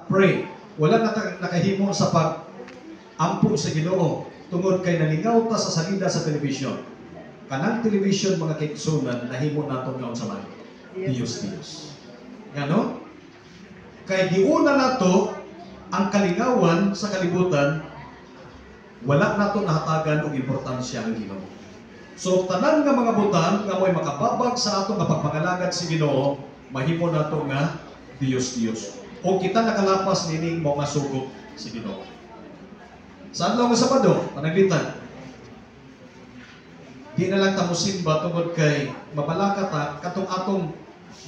pag-pray. Wala na ta nakahimo sa pag ampo sa Ginoo tungod kay nalingaw ta sa salida sa television. Kanang television, mga kaigsunan, nahimo nato nga unsa man? Diyos Diyos. Ngano? Kay giuna nato ang kalingawan sa kalibutan, wala nato nahatagan og importansya ang Ginoo. So tanan nga mga butang nga mo'y makababag sa atong nga pagpangalagad sa Ginoo, mahimo nato nga Diyos Diyos. O kita nakalapas nining mga sugo sa Ginoo. Sa adlaw nga Sabado, pananglitan, di na lang ta mosimba tungod kay mabalaka ta katong atong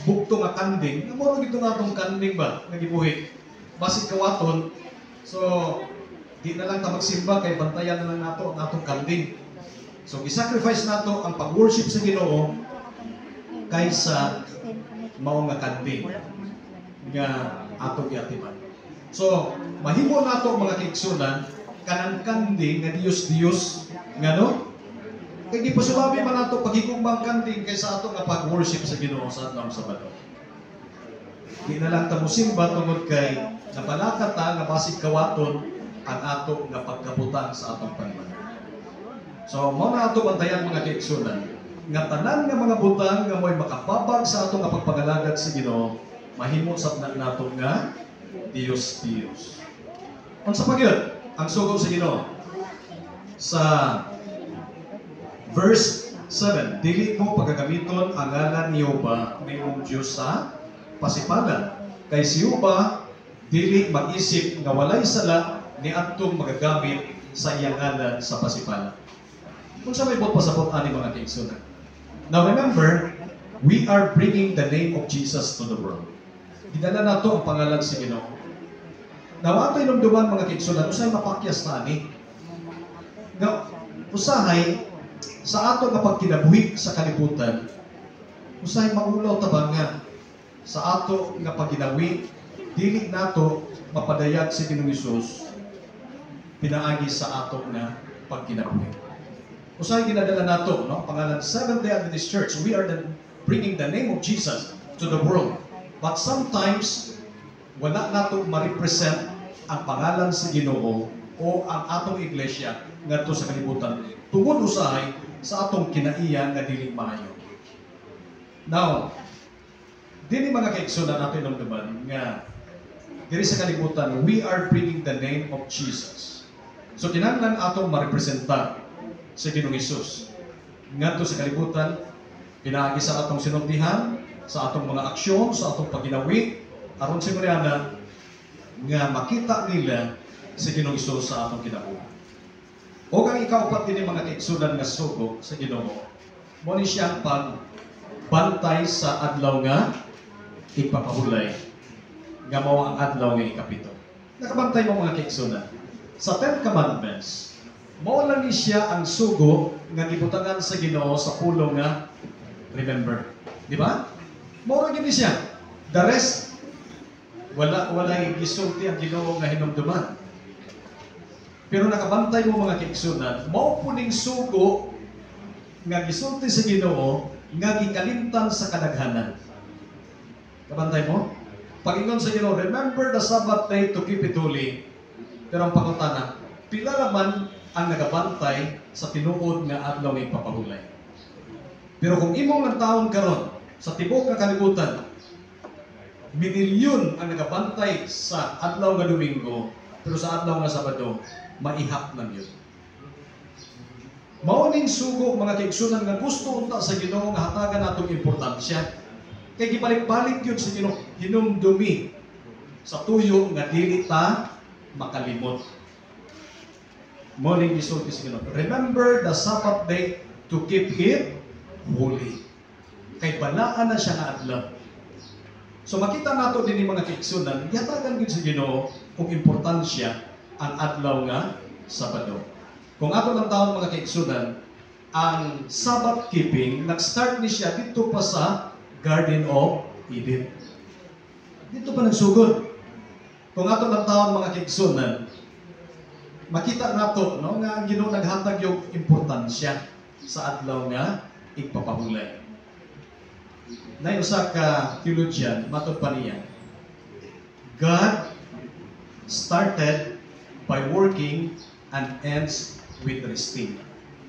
bugto nga kanding, nga mao gito nga atong kanding ba nga gibuhi. Basig kawaton, so di na lang ta magsimba kay bantayan na lang nato ang atong kanding. So gisacrifice nato ang pag-worship sa Ginoo kaysa mao nga kanding nga atong giatiman. So mahimo nato, mga kaigsunan, kanang kanding nga Diyos Diyos, ngano? Kay gipasulabi man nato paghigugmang kanding kaysa ato nga pag-worship sa Ginoo sa adlaw Sabado. Di na lang ta mosimba tungod kay nabalaka ta nga basig kawaton ang ato nga pagkabutang sa atong panimalay. So mao na ato bantayan, mga kaigsunan, nga tanan nga mga butang nga mo'y makababag sa ato nga pagpangalagad sa Ginoo, mahimo sab na nato nga Diyos Diyos. Unsa pa gyud ang sugo sa Ginoo? Sa verse 7, "Dili mo pagagamiton ang ngalan ni Jehova nga imong Diyos sa pasipala. Kay si Jehova dili mag-isip nga walay sala ni adtong magagamit sa iyang ngalan sa pasipala." Unsa may buot pasabot ani, mga kaigsunan? Now remember, we are bringing the name of Jesus to the world. Gidala nato ang pangalan sa Ginoo. Now ato inumduman, mga kaigsunan, usahay mapakyas ta ani. Nga usahay sa ato nga pagkinabuhi sa kalibutan, usahay maulaw ta ba nga sa ato nga pagginawi, dili nato mapadayag si Ginoong Hesus pinaagi sa ato nga pagkinabuhi. Usahay ginadala nato, no? Pangalan Seventh-day Adventist Church. We are bringing the name of Jesus to the world. But sometimes wala nato ma-represent ang pangalan sa Ginoo o ang atong iglesia ngadto sa kalibutan tungod usahay sa atong kinaiya nga dili maayo. Now, dili, mga kaigsunan, nato inumduman nga diri sa kalibutan we are bringing the name of Jesus. So kinahanglan atong marepresentar sa Ginoong Hesus ngadto sa kalibutan pinaagi sa atong sinultihan, sa atong mga aksyon, sa atong pagginawi, aron sigurana nga makita nila si Ginoong Hesus sa atong kinabuhi. O ang ikaupat dinhi, mga kaigsunan, nga sugo sa Ginoo, mo ni siyang pagbantay sa adlaw nga igpapahulay nga mao ang adlaw nga ikapito. Nakabantay mo, mga kaigsunan? Sa Ten Commandments, mao lang ni siya ang sugo nga gibutangan sa Ginoo sa pulong nga "remember." Di ba? Mao ra gyud ni siya. The rest, wala gisulti ang Ginoo nga hinumduman. Pero nakabantay mo, mga kaigsunan, mao po ning sugo nga gisulti sa Ginoo nga gikalimtan sa kadaghanan. Kabantay mo? Pag-ingon sa Ginoo, "Remember the Sabbath day to keep it holy." Pero ang pangutana, pila naman ang nagabantay sa tinuod nga adlaw nga ipapahulay? Pero kung imong lantawon karon sa tibuok nga kalibutan, minilyon ang nagabantay sa adlaw nga Domingo, pero sa adlaw nga Sabado, maihap lang yun. Mao ning sugo, mga kaigsunan, nga gusto unta sa Ginoo nga hatagan natong importansya. Kay gibalik-balik yun sa Ginoo, hinumdumi sa tuyo nga dili ta makalimot. Mao ning gisulti sa Ginoo, "Remember the Sabbath day to keep it holy." Kay balaan na siya nga adlaw. So makita nato din mga kaigsunan, gihatagan gyud sa Ginoo kung importansya ang adlaw nga Sabado. Kung ato lantawon, mga kaigsunan, ang Sabbath keeping nag-start ni siya dito pa sa Garden of Eden. Dito pa nagsugod. Kung ato lantawon, mga kaigsunan, makita nato, no, nga ang Ginoo naghatag yung importansya sa adlaw nga igpapahulay. Nay usa ka theologian, matod pa niya, God started by working and ends with resting.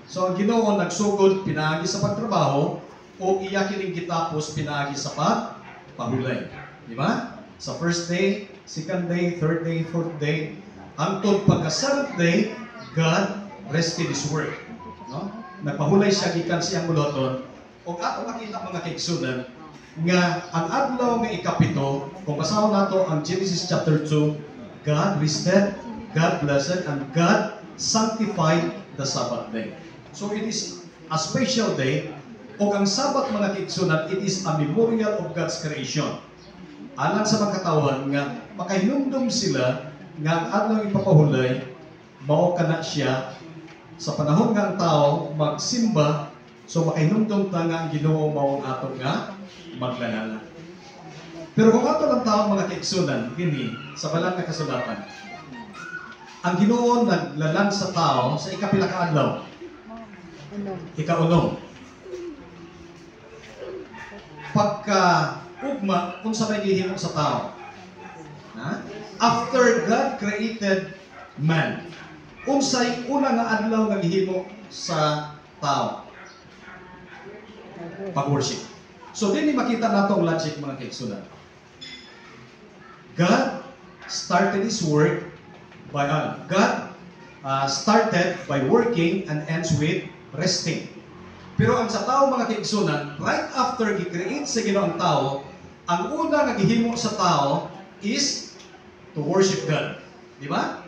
So ang Ginoo nagsugod pinaagi sa pagtrabaho o iya kining gitapos pinaagi sa pagpahulay. Di ba? Sa first day, second day, third day, fourth day, hangtod pagka seventh day, God rested His work. No? Nagpahulay siya gikan siyang buluhaton. Og ato makita, mga kaigsunan, nga ang adlaw nga ikapito, kung basahon nato ang Genesis chapter 2, God rested, God blessed, and God sanctified the Sabbath day. So it is a special day. O ang Sabbath, mga kaigsunan, it is a memorial of God's creation. Alang sa mga katawhan nga makahinumdum sila nga ang adlaw ipapahulay, mao kana siya sa panahon nga ang tao magsimba, so makahinumdum ta nga ang Ginoo mao ang ato nga maglalala. Pero kung ato lang tao, mga kaigsunan, kini sa Balaan nga Kasulatan, ang Ginoo naglalang sa tao sa ikapila ka adlaw? Unom. Ikaunom. Pagka ugma, unsa may gihimo sa tao? Ha? After God created man, unsay una nga adlaw nga gihimo sa tao? Pag-worship. So dinhi makita nato ang logic, mga kaigsunan. God started His work by God started by working and ends with resting. Pero ang sa tao, mga kaigsunan, right after gi-create sa Ginoo ang tao, ang una nga gihimo sa tao is to worship God. Di ba?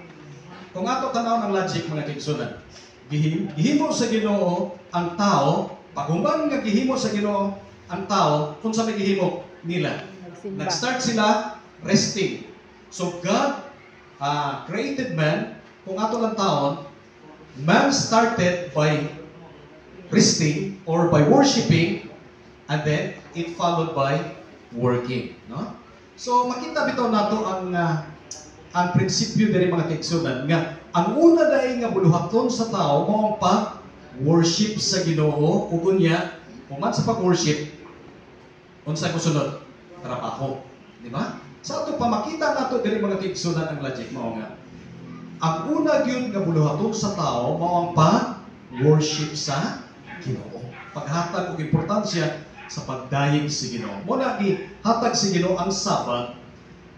Kung ato tanaw ng logic, mga kaigsunan, gihimo sa Ginoo ang tao, paghuman nga gihimo sa Ginoo ang tao, unsa may gihimo nila? Nagsimba. Nag-start sila resting. So God created man, kung ato lang taon, man started by resting or by worshiping and then it followed by working, no? So makita bitaw nato ang prinsipyo diri, mga kaigsunan, nga ang una dai nga buluhaton sa tao mao ang pag worship sa Ginoo, ug unya human sa pag-worship, unsa mosunod? Trabaho, di ba? Sa ato pa makita nato diri, mga kaigsunan, ang logic mao nga ang una gyud nga buluhaton sa tao mao ang pag-worship sa Ginoo. Paghatag og importansya sa pagdayeg sa Ginoo. Mao na gihatag sa Ginoo ang Sabat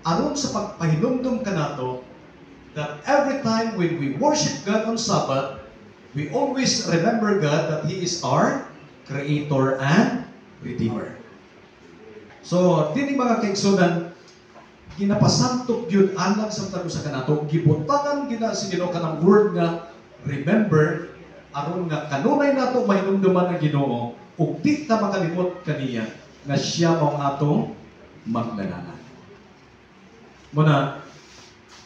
aron sa pagpahinumdum kanato that every time when we worship God on Sabbath, we always remember God, that He is our Creator and Redeemer. So, dinhi, mga kaigsunan, ginapasantop yun alang sa matag usa kanato, gibutangan gina sa Ginoo kanang word nga "remember" aron nga kanunay nato mahinumduman ang Ginoo ug di ta makalimot kaniya nga siya mao ang atong maglalala. Muna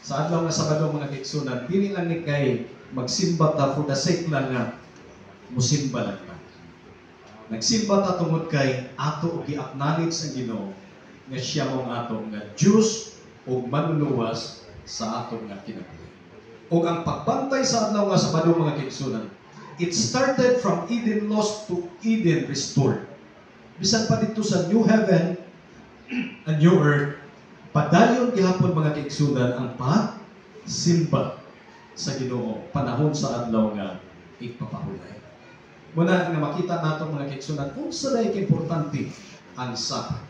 sa adlaw nga Sabado, mga kaigsunan, dili lang ni kay magsimba ta for the sake lang nga musimba lang ta. Nagsimba ta tungod kay ato og gi-acknowledge ang Ginoo nga siya mao ang atong nga Diyos ug manluluwas sa atong nga kinabuhi. Ug ang pagbantay sa adlaw nga Sabado, mga kaigsunan, it started from Eden lost to Eden restored. Bisan pa dito sa new heaven and new earth, padayon gihapon, mga kaigsunan, ang pagsimba sa Ginoo panahon sa adlaw nga igpapahulay. Muna nga makita nato, mga kaigsunan, unsa day ka-importante ang Sabat.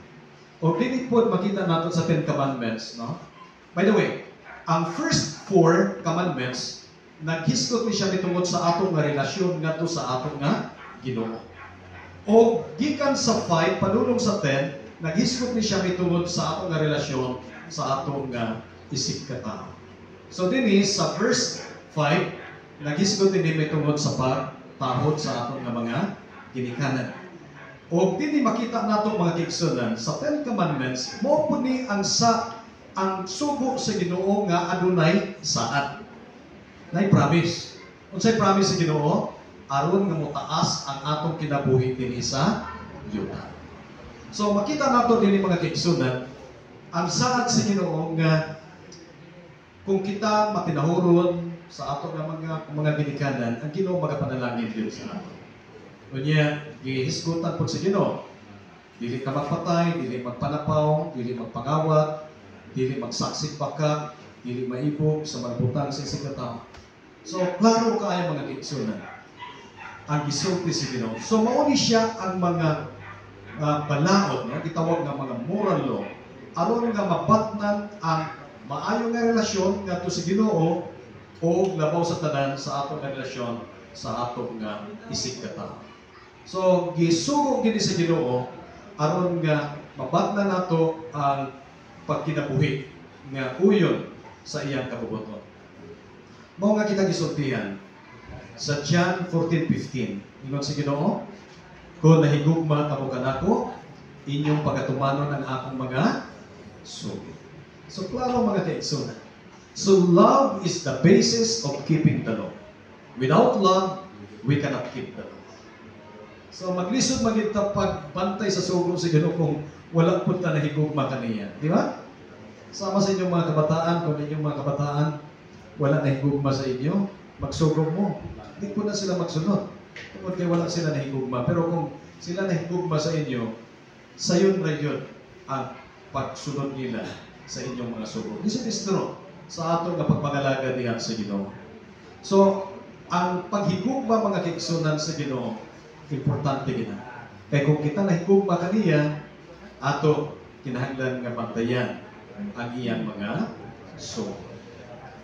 O dili pod makita nato sa Ten Commandments, no? By the way, ang first four commandments naghisgot ni siya mitungod sa atong nga relasyon ngadto sa atong nga Ginoo. O gikan sa 5 padulong sa 10, naghisgot ni siya mitungod sa atong nga relasyon sa atong nga isig katao. So dinhi sa verse 5, naghisgot din mitungod sa pagtahod sa atong nga mga ginikanan. O dinhi makita nato, mga kaigsunan, sa Ten Commandments, mao po ni ang sugo sa Ginoo nga adunay saad. Nay promise. Unsay promise sa Ginoo? Aron nga motaas ang atong kinabuhi dinhi sa yuta. So makita nato dinhi, mga kaigsunan, ang saad sa Ginoo nga kung kita matinahuron sa ato nga mga ginikanan, ang Ginoo magapanalangin din sa ato. Unya, gihisgutan po sa Ginoo. Dili ka magpatay, dili magpanapaw, dili magpangawat, dili magsaksik baka, Dili maibog sa mga butang sa isig tao. So, klaro kaayo, mga kaigsunan, ang gisulti sa Ginoo. So, mao ni siya ang mga balaod, no? Gitawag nga mga moral law, aron nga mabatnan ang maayo nga relasyon ngadto sa Ginoo o labaw sa tanan sa atong nga relasyon sa atong nga isig katao. So gisugo gini sa Ginoo aron nga mabatnan nato ang pagkinabuhi nga uyon sa iyang kabubut-on. Mao nga kita gisultihan sa John 14:15. Ingon sa Ginoo, "Kung nahigugma kamo kanako, inyong pagatumanon ang akong mga sugo." So klaro, mga kaigsunan. So love is the basis of keeping the law. Without love, we cannot keep the law. So maglisod man gyud ta pagbantay sa sugo sa Ginoo kung wala pud ta nahigugma kaniya, di ba? Sama sa inyong mga kabataan, kung inyong mga kabataan wala nahigugma sa inyo, magsugo mo. Di po na sila magsunod. Tungod kay wala sila nahigugma. Pero kung sila nahigugma sa inyo, sayon ra yun ang pagsunod nila sa inyong mga sugo. This is true sa ato nga pagpangalaga diha sa Ginoo. So, ang paghigugma, mga kaigsunan, sa Ginoo, importante gina. Kay kung kita nahigugma kaniya, ato kinahanglan nga bantayan ang iyang mga sugo.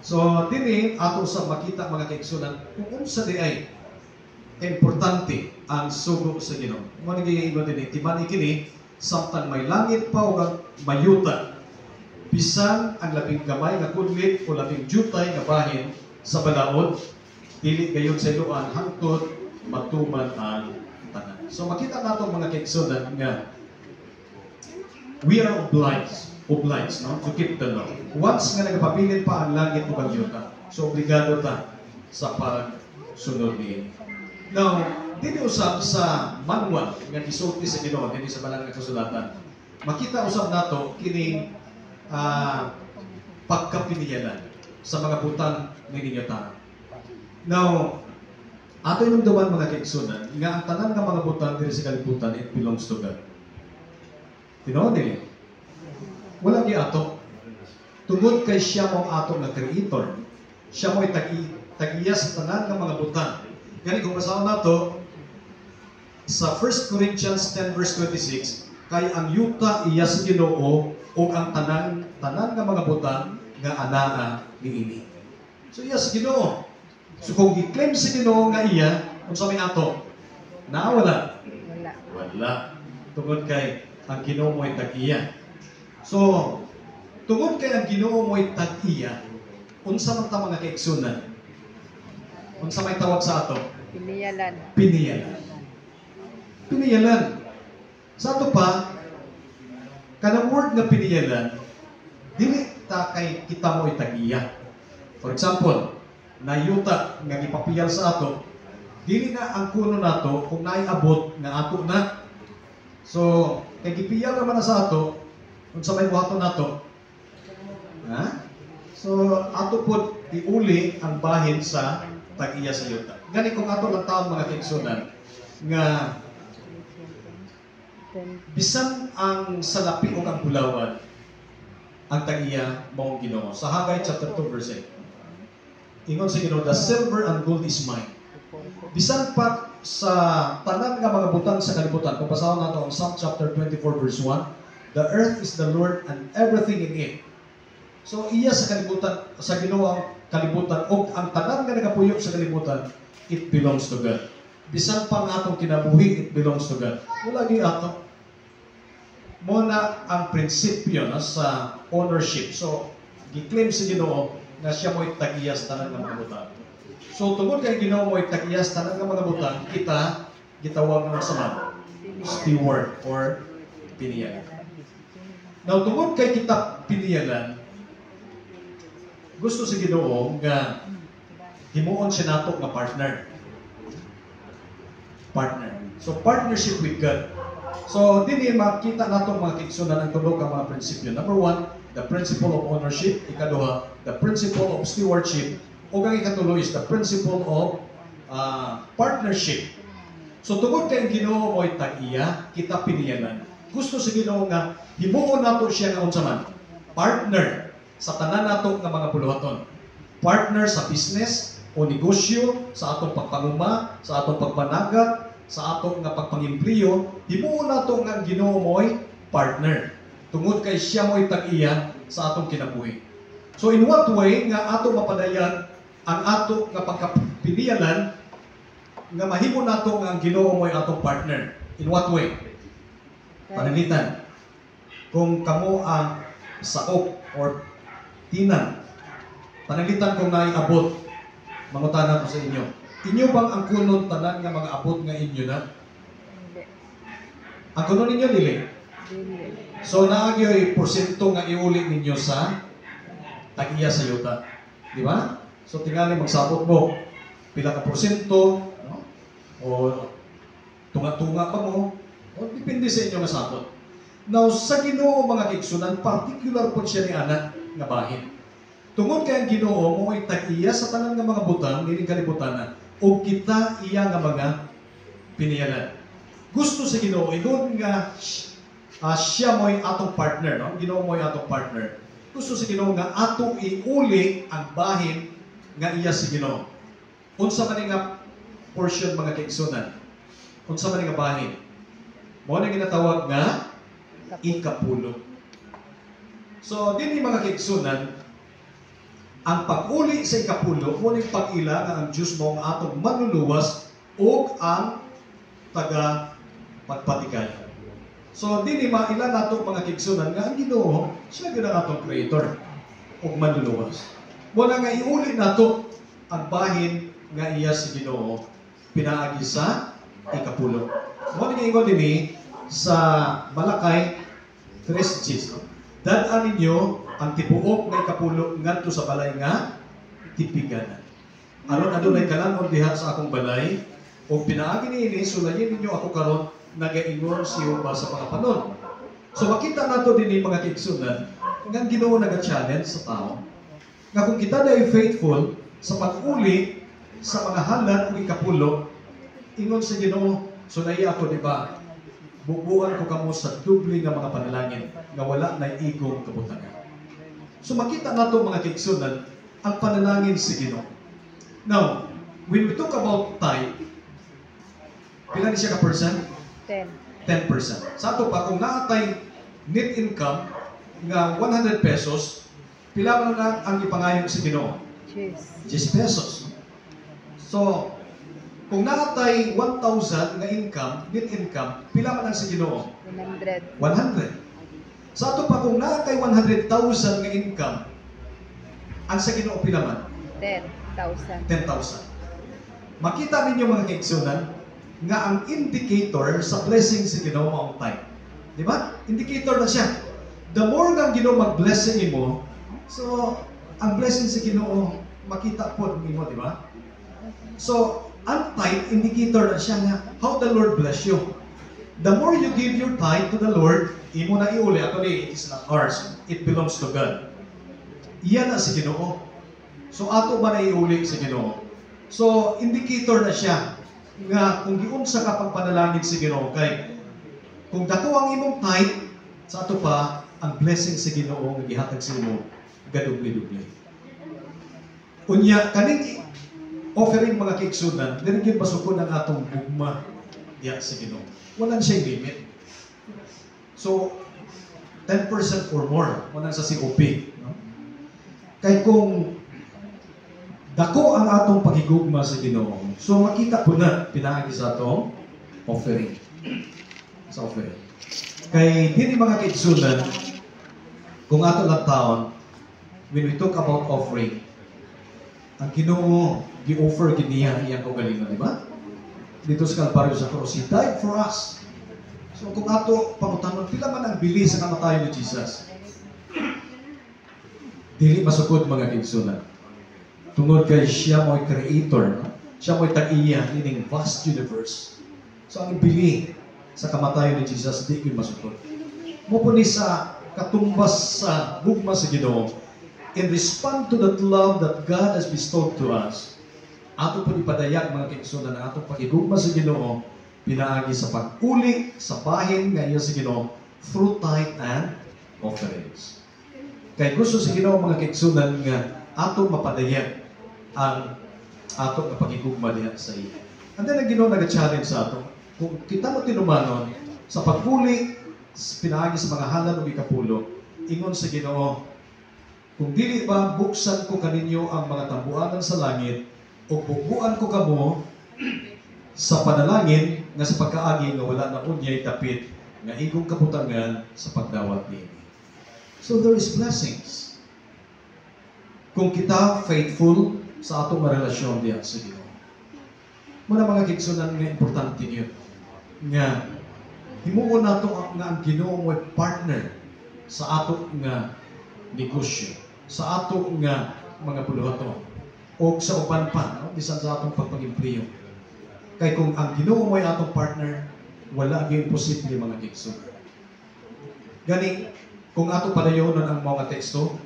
So, dinhi ato sa makita, mga kaigsunan, kung unsa di ay importante ang sugo sa Ginoo. Mao ni giingon dinhi, timan kini samtang may langit pa ug ang mayuta, bisan ang labing gamay nga kudlit o labing jutay nga bahin sa balaod, dili gayon sayloan hangtod matuman ang tanan. So makita nato, mga kaigsunan, nga we are obliged, no, to keep the law. Once nga nagapabilin pa ang langit ug ang yuta, so obligado ta sa pagsunod niini. Now, dinhi usab sa manual nga gisulti sa Ginoo dinhi sa banal nga kasulatan, makita usab nato kining pagkapiniyalan sa mga butang nga ginyutaan. Now, ato inumduman, mga kaigsunan, nga ang tanan nga mga butang diri sa kalibutan, it belongs to God. Tinuod dili? Wala gi ato. Tungod kay siya mo ang ato nga creator. Siya mo tag tag-iya sa tanan nga mga butang. Gani kung basahon nato sa 1 Corinthians 10 verse 26, "Kay ang yuta iya sa Ginoo ug ang tanan tanan nga mga butang nga anaa niini." So iya sa Ginoo. So kung gi-claim sa Ginoo nga iya, unsa may ato? Naa wala? Wala. Wala. Tungod kay ang Ginoo mo'y tag-iya. So, tungod kay ang Ginoo mo'y tag-iya, unsa man ta, mga kaigsunan? Unsa may tawag sa ato? Piniyalan. Piniyalan. Piniyalan. Sa ato pa, kanang word nga piniyalan, dili ta kay kita mo'y tag-iya. For example, nayuta nga gipapiyal sa ato, dili na ang kuno nato kung naiabot nga ato na. So, kay gipiyal naman na sa ato, unsa may buhaton nato? Ha? So, ato pod iuli ang bahin sa tag-iya sa yuta. Gani kung ato lang taon, mga kaigsunan, nga bisan ang salapi o ang bulawan, ang tag-iya mao ang Ginoo. Sa Haggai chapter 2 verse 8. Ingon sa Ginoo, "The silver and gold is mine." Bisan pa sa tanan nga mga butang sa kalibutan, kung basahon nato ang Psalm chapter 24 verse 1, "The earth is the Lord and everything in it." So iya sa kalibutan, sa Ginoo ang kalibutan ug ang tanan nga nagapuyo sa kalibutan, it belongs to God. Bisan pa ang atong kinabuhi, it belongs to God. Wala gyud ato. Mo na ang prinsipyo na sa ownership. So, gi-claim sa Ginoo nga siya mo'y tag-iya sa tanan nga mga butang. So, tungod kay Ginoo mo'y tag-iya sa tanan nga mga butang, kita gitawag nga sa man steward or piniyalan. Now, tungod kay kita piniyalan, gusto sa Ginoo nga himuon siya nato nga partner. Partner. So, partnership with God. So, dinhi makita nato, mga kaigsunan, ang tulo ka mga prinsipyo. Number one, the principle of ownership. Ikaduha, the principle of stewardship. O ang ikatulo is the principle of partnership. So, tungod kay Ginoo mo'y tag-iya, kita piniyalan. Gusto sa Ginoo nga himuon nato siya nga unsa man? Partner. Sa tanan nato nga mga buluhaton. Partner sa business o negosyo, sa atong pagpanguma, sa atong pagpanagat, sa atong nga pagpangimpliyo, himuon nato nga ang Ginoo mo'y partner. Tungod kay siya mo'y tag-iya sa atong kinabuhi. So in what way nga ato mapadayag ang ato nga pagkapiniyalan nga mahimo nato nga ang Ginoo mo'y atong partner? In what way? Pananglitan, kung kamo ang saop or tenant, pananglitan kung naay abot, mangutana ko sa inyo. Inyo bang angkunon tanan nga mga abot nga inyo na? Hindi. Angkunon ninyo, dili? Dili. So naa gyoy porsyento nga iuli ninyo sa tag-iya sa yuta. Di ba? So tingali magsabot mo pila ka porsyento, no? O tunga-tunga pa mo, o depende sa inyo nga sabot. Now sa Ginoo, mga kaigsunan, particular po siya ni ana nga bahin. Tungod kay ang Ginoo mo ay tag-iya sa tanan nga mga butang nining kalibutan ug kita iya nga mga piniyalan. Gusto sa Ginoo ingon nga siya mo'y atong partner, no? Ang Ginoo mo'y atong partner. Gusto sa Ginoo nga ato iuli ang bahin nga iya sa Ginoo. Unsa man nga portion, mga kaigsunan? Unsa man nga bahin? Mao na ginatawag nga ikapulo. So dinhi, mga kaigsunan, ang pag-uli sa ikapulo mo ning pag-ila nga ang Dios mo ang atong manluluwas ug ang taga pagpatikay. So dinhi maila nato, mga kaigsunan, nga ang Ginoo siya gyud ang atong creator ug manluluwas. Wala nga iuli nato ang bahin nga iya si Ginoo pinaagi sa ikapulo. Mo ni ingon dinhi sa Malakay 3:10, no? "Dad-a ninyo ang tibuok nga ikapulo ngadto sa balay nga tipiganan. Aron adunay kalan-on diha sa akong balay, ug pinaagi niini sulayin ninyo ako karon, nagaingon si Jehova sa mga panon." So makita nato dinhi, mga kaigsunan, nga ang Ginoo naga-challenge sa tao nga kung kita na faithful sa pag-uli sa mga halad ug ikapulo, ingon sa Ginoo, "Sulaya ako," di ba? "Bubuan ko kamo sa doble nga mga panalangin nga wala na igong kabutangan." So makita nato, mga kaigsunan, ang panalangin sa Ginoo. Now, when we talk about tithe, pila ni siya ka percent? 10. 10%. Sa ato pa, kung naatay net income nga 100 pesos, pila man na ang ipangayo sa Ginoo? Cheese. 10 pesos. So, kung naatay 1,000 nga income, net income, pila man ang sa Ginoo? 100. 100. Sa ato pa, kung naatay 100,000 nga income, ang sa Ginoo pila man? 10,000. 10,000. Makita ninyo, mga kaigsunan, nga ang indicator sa blessing sa Ginoo mao ang tithe. Di ba? Indicator na siya. The more nga ang Ginoo mag-bless sa imo, so ang blessing sa Ginoo makita po nimo, di ba? So, ang tithe indicator na siya nga how the Lord bless you. The more you give your tithe to the Lord, imo na iuli. Actually, it is not ours. It belongs to God. Iyan na si Ginoo. So ato ba na iuli sa Ginoo? So indicator na siya nga kung giunsa ka pagpanalangin sa Ginoo, kay kung dako ang imong tithe, sa ato pa ang blessing sa Ginoo nga gihatag sa imo gadubli-dubli. Unya kaning offering, mga kaigsunan, dili gyud masukod ang atong gugma diya sa Ginoo. Wala siyang limit. So 10% or more wala sa COP, no? Kay kung dako ang atong paghigugma sa Ginoo, so makita po na pinaagi sa atong offering. Sa offering. Kay dili, mga kaigsunan, kung ato lang taon, when we talk about offering, ang Ginoo gi-offer gid niya iyang kaugalingon, di ba? Dito sa Kalbaryo sa cross, He died for us. So kung ato pangutanon, pila man ang bili sa kamatayon ni Jesus? Dili masukod, mga kaigsunan. Tungod kay siya mo'y creator, no? Siya mo'y tag-iya nining vast universe. So ang bili sa kamatayon ni Jesus di gyud masukod. Mo po ni sa katumbas sa gugma sa Ginoo, in respond to that love that God has bestowed to us, ato po ipadayag, mga kaigsunan, ang atong pagigugma sa Ginoo pinaagi sa pag-uli sa bahin nga iya sa Ginoo through tithe and offerings. Kay gusto sa Ginoo, mga kaigsunan, nga atong mapadayag ang ato nga pagigugma diha sa iya. And then ang Ginoo naga-challenge sa ato. Kung kita mo tinumanon sa pagpuli pinaagi sa mga halad ug ikapulo, ingon sa Ginoo, "Kung dili ba buksan ko kaninyo ang mga tambuanan sa langit ug bugbuan ko kamo sa panalangin nga sa pagkaagi nga wala na unyay dapit nga igong kabutangan sa pagdawat niini." So there is blessings kung kita faithful sa atong mga relasyon diha sa Ginoo. Muna, mga kaigsunan, nga importante yun nga himuon nato nga ang Ginoo mo partner sa ato nga negosyo, sa ato nga mga buluhaton o sa uban pa, no? Bisan sa atong pagpag-empleo. Kay kung ang Ginoo mo ay atong partner, wala gyud imposible, mga kaigsunan. Gani kung ato padayonon ang mga teksto,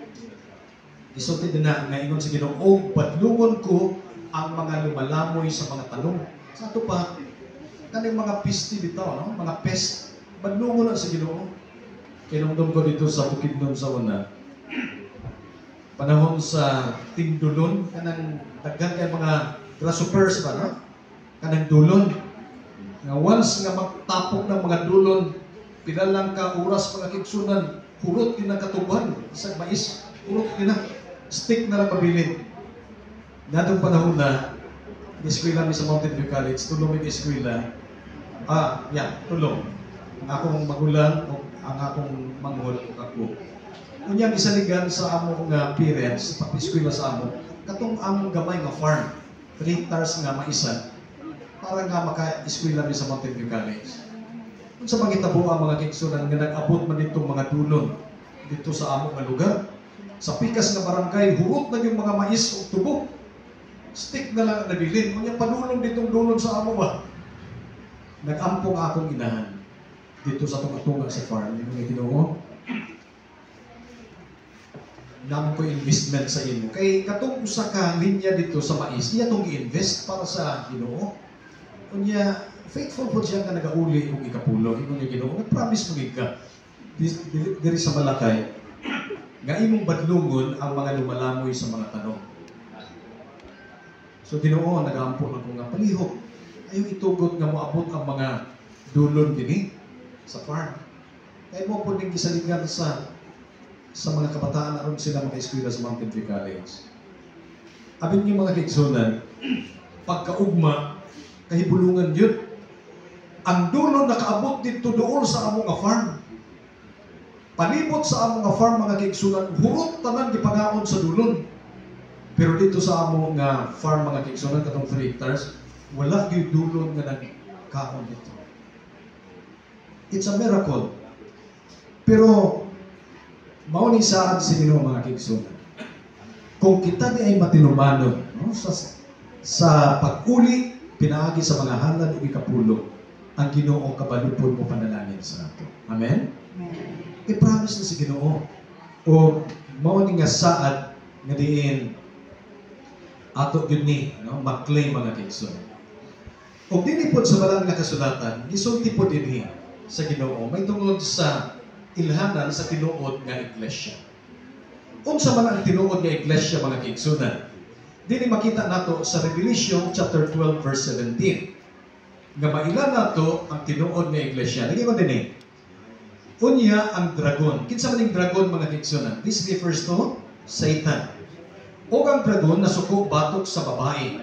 gisulti din na nga ingon sa Ginoo, "Og badlungon ko ang mga lumalamoy sa mga tanom." Sa ato pa kaning mga peste bitaw, no? Mga pest, badlungon na sa Ginoo. Kinumdum ko dito sa Bukidnon sa una. Panahon sa tingdulon, kanang daghan kay mga grasshoppers ba, no? Kanang dulon. Nga once nga magtapok ng mga dulon, pila lang ka oras, mga kaigsunan, hurot gyud ang katuban, isang mais, hurot gyud na. Stick na lang pabilin. Nadong panahon na, eskwela mi sa Mountain View College, tulo mi eskwela. Ah, yeah, tulo. Ang akong magulang o ang akong manghod o ako. Unya gisaligan sa amo nga parents, pag-eskwela sa amo, katong among gamay nga farm, 3 hectares nga maisan, para nga maka-eskwela mi sa Mountain View College. Unsa mangitabo ang mga kaigsunan nga nag-abot man ditong mga dulon dito sa amo nga lugar. Sa pikas nga barangay, hurot na yung mga mais ug tubo. Stick na lang ang nabilin. Unya padulong ditong dulon sa amo ba? Nag-ampo ang akong inahan dito sa atong atunga sa farm. Hindi ko Ginoo, namo ko investment sa imo. Kay katong usa ka linya dito sa mais, iya tong gi-invest para sa Ginoo. Unya faithful po siya nga nagauli og ikapulo. Ingon niya, "Ginoo, nag-promise mo gid ka diri sa Malakay nga imong badlungon ang mga lumalamoy sa mga tanom. So Ginoo, nagaampo lang ko nga palihog. Ayaw itugot nga moabot ang mga dulon dinhi sa farm. Kay mo po ning gisaligan sa mga kabataan aron sila maka-eskwela sa Mountain View College." Abin niyo, mga kaigsunan, pagkaugma, kahibulungan yun. Ang dulon nakaabot dito doon sa amo nga farm. Palibot sa amo nga farm, mga kaigsunan, hurot tanan gipangaon sa dulon. Pero dito sa amo nga farm, mga kaigsunan, katong 3 hectares, wala gyud dulon nga nagkaon dito. It's a miracle. Pero mao ni saad si Ginoo, mga kaigsunan. Kung kita di ay matinumanon, no, sa pag-uli pinaagi sa mga halad ug ikapulo, ang Ginoo kabalo pod mo panalangin sa ato. Amen? Amen. I-promise na si Ginoo. O mao ni nga saad nga diin ato gyud ni, no, maklaim, mga kaigsunan. Og dinhi pod sa balaan nga kasulatan, gisulti pod dinhi sa Ginoo may tungod sa ilhanan sa tinuod nga iglesia. Unsa man ang tinuod nga iglesia, mga kaigsunan? Dinhi makita nato sa Revelation chapter 12 verse 17 nga maila nato ang tinuod nga iglesia. Naging dinhi. "Unya ang dragon." Kinsa man ning dragon, mga kaigsunan? This refers to Satan. "Og ang dragon nasuko batok sa babae."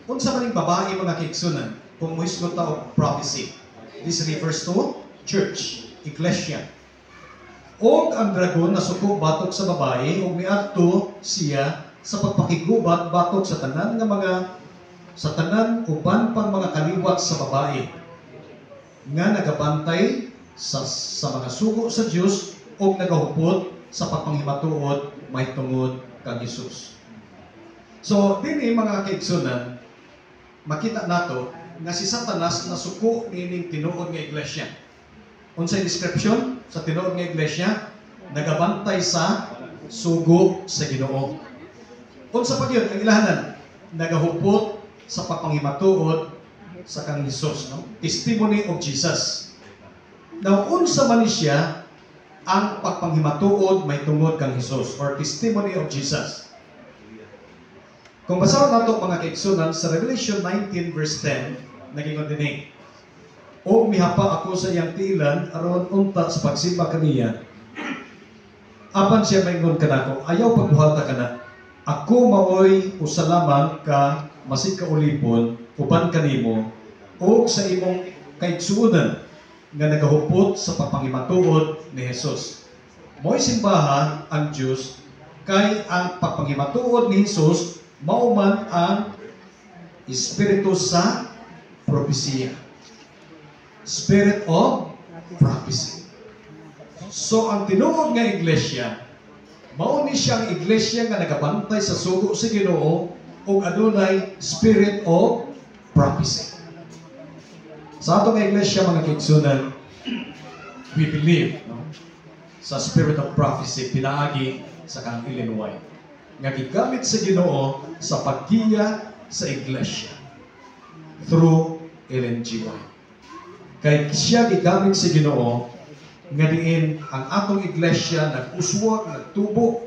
Unsa man ning babae, mga kaigsunan? Kung mohisgot ta og prophecy. This refers to church, iglesia. "Og ang dragon nasuko batok sa babae ug miadto siya sa pagpakigubat batok sa tanan nga mga sa tanan uban pang mga kaliwat sa babae nga nagabantay sa mga sugo sa Dios ug nagahupot sa pagpanghimatuod mahitungod kang Hesus." So dinhi, mga kaigsunan, makita nato nga si Satanas nasuko niining tinuod nga iglesia. Unsay description sa tinuod nga iglesia? Nagabantay sa sugo sa Ginoo. Unsa pa gyud ang ilahanan? Nagahupot sa pagpanghimatuod sa kang Hesus, no? Testimony of Jesus. Now, unsa man ni siya Ang pagpanghimatuod mahitungod kang Jesus or testimony of Jesus. Kung basahon nato, mga kaigsunan, sa Revelation 19 verse 10, nagingon dinhi, "O mihapa ako sa iyang tiilan aron unta sa pagsimba kaniya. Apan siya maingon kanako, 'Ayaw pagbuhata kana. Ako maoy usa lamang ka masig kaulipon uban kanimo ug sa imong kaigsuonan nga nagahupot sa pagpangimatuod ni Jesus.'" Mo'y simbaha ang Diyos kay ang pagpangimatuod ni Jesus mao man ang espiritu sa propesiya. Spirit of prophecy. So ang tinuod nga iglesia, mao ni siya ang iglesia nga nagabantay sa sugo sa Ginoo ug adunay spirit of prophecy. Sa atong iglesia, mga kaigsunan, we believe, no, sa spirit of prophecy pinaagi sa kang Ellen White nga gigamit sa Ginoo sa paggiya sa iglesia through Ellen G. White. Kay siya gigamit sa Ginoo nga diin ang atong iglesia nag-uswag, nagtubo.